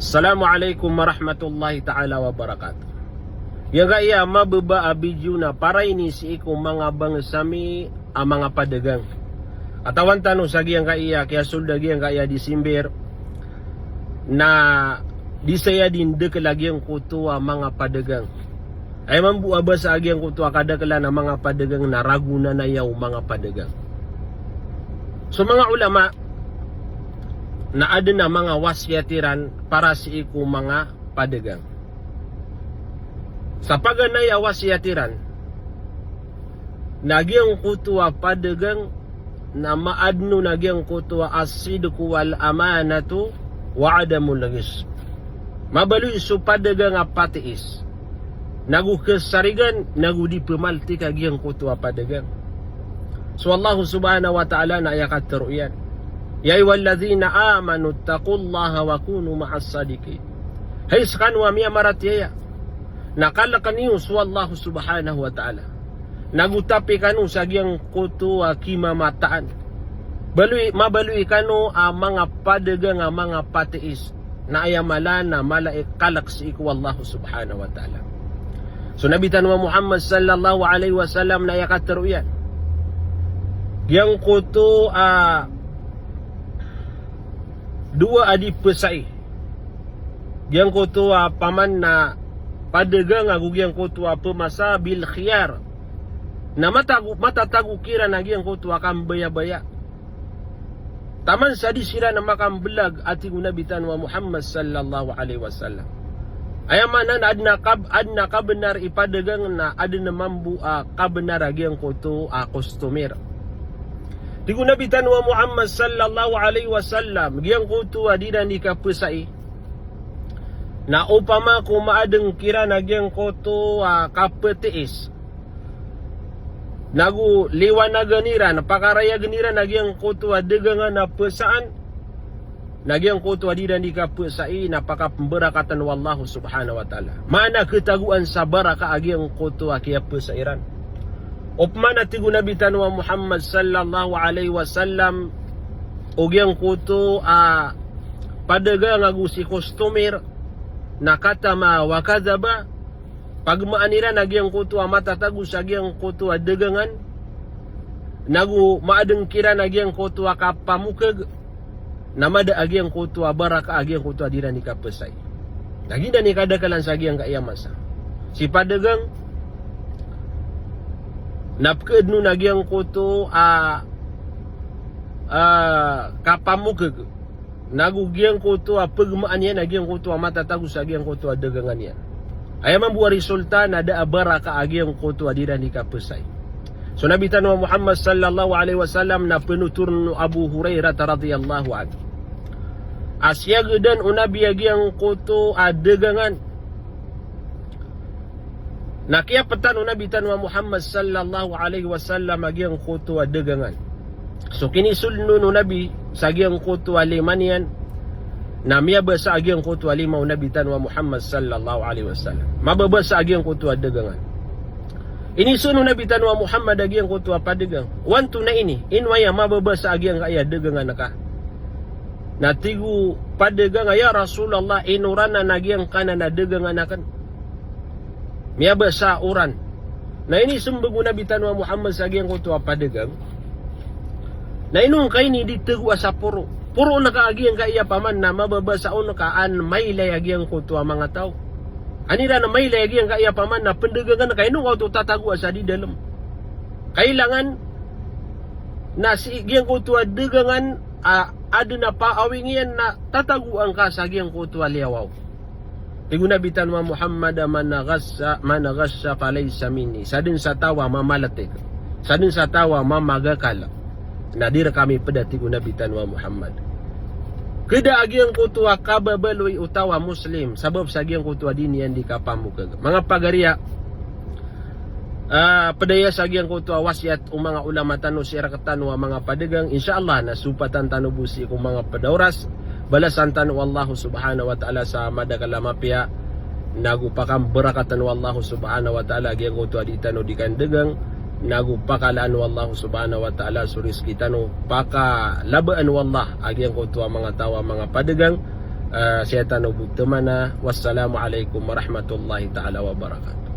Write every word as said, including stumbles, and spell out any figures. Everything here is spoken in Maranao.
Assalamu alaikum warahmatullahi ta'ala wabarakatuh. Giyangkaya mababa a video na para ini sii ko manga bangsa mi a manga padagang. Katawan tano sa giyangkaya, kiyasold a giyangkaya December, na di saya di ndakl a giyangkoto a manga padagang. Aya mambo a basa a giyangkoto a kadaklan a manga padagang na ragon a naya o manga padagang. So manga ulama na adn a manga wasiyat iran para sii ko manga padagang. Sa paganay a wasiyat iran na giyangkoto a padagang na maadn on a giyangkoto a as-sidqu wal amanatu wa adamul ghish. Mabaloy so padagang a patiis, nago kasarigan, nago di pmaltik a giyangkoto a padagang. So Allah subhanahu wa ta'ala na aya katharo iyan, "Ya ayyuhalladhina amanu ittaqullaha wa kunu ma'as sadiqin." Hay skano a miyamaratiyaya, na kalkn iyo so Allah subhanahu wa ta'ala, nago tapi kano sa giyangkoto a kimamataan. Baloy, mabaloy kano a manga padagang a manga patiis, na aya mala na mala i kalk sii ko Allah subhanahu wa ta'ala. So Nabi tano a Muhammad sallallahu alaihi wasallam na aya katharo iyan, giyangkoto a dowa a di psai, giyangkoto a paman na padagang ago giyangkoto a pmasa bil khiyar, na matago, matatago kiran a giyangkoto a kambayabaya taman sa di siran a makamblag, a tig o Nabi tano a Muhammad sallallahu alaihi wasallam. Aya maana na adn a kab-, adn a kabnar i padagang na adn mambo a kabnar a giyangkoto a customer. Tig o Nabi tano a Muhammad sallallahu alaihi wasallam, giyangkoto a di iran di kapsai, na opama ko maadn kiran a giyangkoto a kaptiis, nago liwanagan iran, pakarayagn iran a giyangkoto a dagangan a psaan, na giyangkoto a di iran di kapsai na pakapmbarakatan o Allah subhanahu wa ta'ala. Maana khatagoan sa baraka a giyangkoto a kiyapsai ran. Opama na tig o Nabi tano a Muhammad sallallahu alaihi wasallam, o giyangkoto a padagang ago si customer na katama wa kadhaba, pagmaan iran a giyangkoto a matatago sa giyangkoto a dagangan, nago maadn kiran a giyangkoto a kapamokg, na mada a giyangkoto a baraka a giyangkoto a di iran di kapsai. Na giyanan i kadaklan sa giyangkaya masa. Si padagang na pkhaadn on a giyangkoto a, a, kapamokg, nago giyangkoto a pagmaan iyan a giyangkoto a matatago sa giyangkoto a dagangan iyan. Aya mambo a resulta na da a baraka a giyangkoto a di iran di kapsai. So Nabi tano a Muhammad sallallahu alaihi wasallam na pnothorn o Abu Hurairah radhiyallahu anhu a siyagdan o Nabi a giyangkoto a dagangan. Na kiyaptan o Nabi tano a Muhammad sallallahu alaihi wasallam a giyangkoto a dagangan. So kinisold on o Nabi sa giyangkoto a lima niyan, na miyabasa a giyangkoto a lima o Nabi tano a Muhammad sallallahu alaihi wasallam. Mababasa a giyangkoto a dagangan. Inisold o Nabi tano a Muhammad a giyangkoto a padagang, "O antonaa ini? Ino aya mababasa a giyangkaya dagangan ka?" Na tig o padagang a, "Ya Rasulullah, inoranan a giyangkanan a dagangan akn." Miyabasa oran. Na inismbag o Nabi tano a Muhammad sa giyangkoto a padagang, na ino ngka ini di tagoa sa poro? Poro ngka a giyangkaya paman na mababasa on ka an mailay a giyangkoto a manga taw. An iran mailay a giyangkaya paman na pndagangan ka, ino ngka oto tatagoa sa di dalm? Kailangan na sii giyangkoto a dagangan a adn a paawing iyan na tatagoa ngka sa giyangkoto a liyawaw. Tig o Nabi tano a Muhammad, "Man ghasha, man ghasha falaysa minni." Sadn sa taw a mamaltik, sadn sa taw a mamagakal, na di rkami pd, a tig o Nabi tano a Muhammad. Khada a giyangkoto a kababaloy o taw a Muslim sabap sa giyangkoto a di niyan di kapamokg. Manga pagariya, ah, pd aya sa giyangkoto a wasiyat o manga ulama tano sii rktano a manga padagang. Insha Allah na sopatan tano bo sii ko manga pd a oras. Balasan tano o Allah subhanahu wa ta'ala sa madakl a mapiya, nago pakambarakatan o Allah subhanahu wa ta'ala a giyangkoto a di tano di kandagang, nago pakalaan o Allah subhanahu wa ta'ala so rizki tano, pakalabaan o Allah a giyangkoto a manga taw a manga padagang, Ah, sii tano bo tmana. Wassalamu alaikum warahmatullahi ta'ala wabarakatuh.